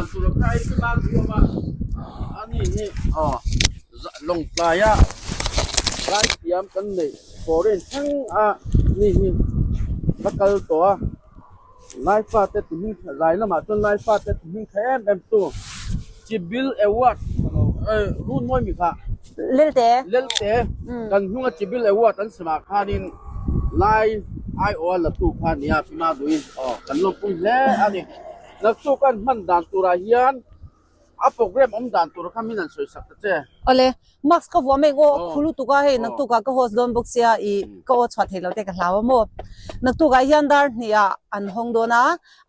dan tur kha i mak ruam a ani hi aw Lawngtlai a zaithiam kan neih foreign thleng a ni hi va kal tawh a Laifa te ti hming zai lamah chuan Laifa te ti hming tha em em tu Chibil Award run mawi mi kha Lelte Lelte kan hnunga Chibil Award an semah khanin Lai aiawh a la tu kha nia Fima duhin aw kan lawmpui hle a ni. Naktuk an hman dan turah hian A program awm dan tur kha min an sawi sak ta che. Awle, mask ka vuah mai aw, khu lutuk a hei naktuk ah ka host dawn bawk sia i ka aw chhuah thei lo te ka hlau a maw. Naktuk ah hian dar hnih ah an hawng dawn a,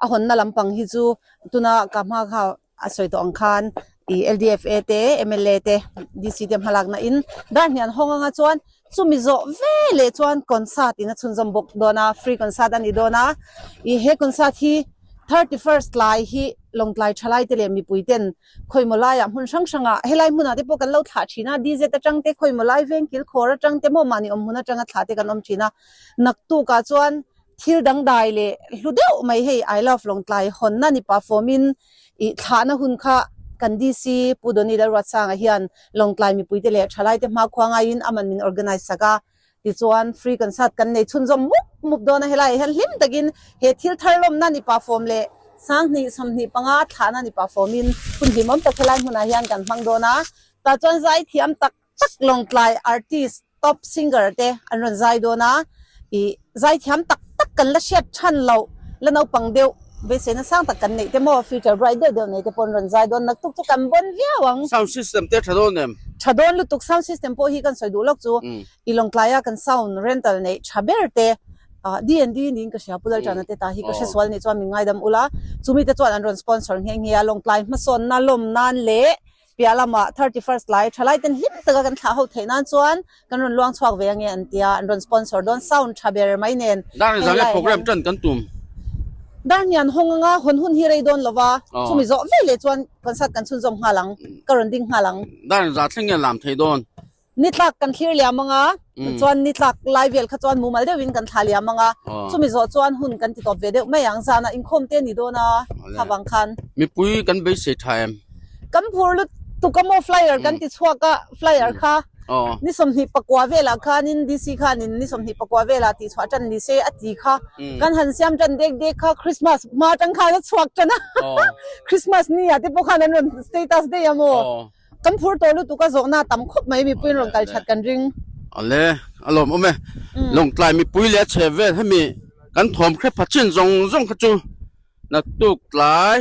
a hawnna lampang hi chu tuna ka hma kha a sawi tawh ang khan i LDFA te, mla te, DC te hmalakna in dar hnih an hawng anga chuan chumi zawh ve leh chuan concert in a chhunzawm bawk dawn a, free concert a ni dawn a, i he concert hi 31st lai hi Lawngtlai thalai te leh mipui ten khawimaw laiah hmun hrang hrangah helai hmunah te pawh kan lo thlah thin a, DZ atang te khawimaw lai veng kil khawr atang te maw mahni awm hmun atanga thlah te kan awm thin a, naktukah chuan thil dangdai leh hlu deuh mai hei I love Lawngtlai hawnna ni pah fawmin ih thlahna hun kha kan DC Pu Donny Lalruatsanga hian Lawngtlai mipui te leh thalai te hmakhua ngaiin aman min organise sak a. Tichuan free concert kan nei chhunzawm mup mup dawn a, helaiah hian hlim takin he thil thar lawmna ni pahfawm leh 2025 thlahna ni pahfawmin hun hlimawm tak helai hmunah hian kan hmang dawn a. Tah chuan zaithiam tak tak Lawngtlai artist top singer te an rawn zai dawn a, ih zaithiam tak tak kan la hriat than loh la naupang deuh beiseina sang tak kan neih te maw future bright deuh deuh nei te pawh an rawn zai dawn naktuk chu kan bawn viau ang. Sound system te tha dawn em? Tha dawn lutuk sound system pawh hi kan sawi duh lawk chu i Lawngtlaia kan sound rental neih tha ber te D&D niin ka hria Pu Lalṭana te ta hi ka hresual nih chuan min ngaidam ula chumi te chuan an rawn sponsor nghe nghe a Lawngtlai hmasawnna lawm nan leh Piah lamah 31st lai thalai ten hlim taka kan thlah ho theih nan chuan kan rawn luang chhuak ve ange an tia an rawn sponsor dawn sound tha ber mai nen Dar hi zan program tan kan tum. Dar hnian hawng anga hawn hun hi rei dawn lova chumi zawh ve leh chuan concert kan chhunzawm nghal ang ka rawn ding nghal ang. Dar za thleng nge lam thei dawn. Ni tlak kan thlir liam anga chuan ni tlak lai vel kha chuan mumal deuhin kan thla liam anga chumi zawh chuan hun kan ti tawp ve deuh mai ang zanah inkhawm te ni dawn a kha vang khan. Mipui kan beisei tha em? Kan phur lutuk a maw flyer kan ti chhuak a flyer kha ni 24 velah khanin DC khanin ni 24 velah tih chhuah tan ni se a ti kha kan han siam tan dek dek kha Christmas hma atang khan a chhuak tan a Christmas ni ah te pawh khan an rawn status daih a maw. Kan phur tawh lutuk a zawhna tam khawp mai mipuiin rawn kal that kan ring. Awle, a lawmawm e. Lawngtlai mipui leh a chhe vel hemi kan thawm hre pha chin zawng zawng kha chu naktuk tlai.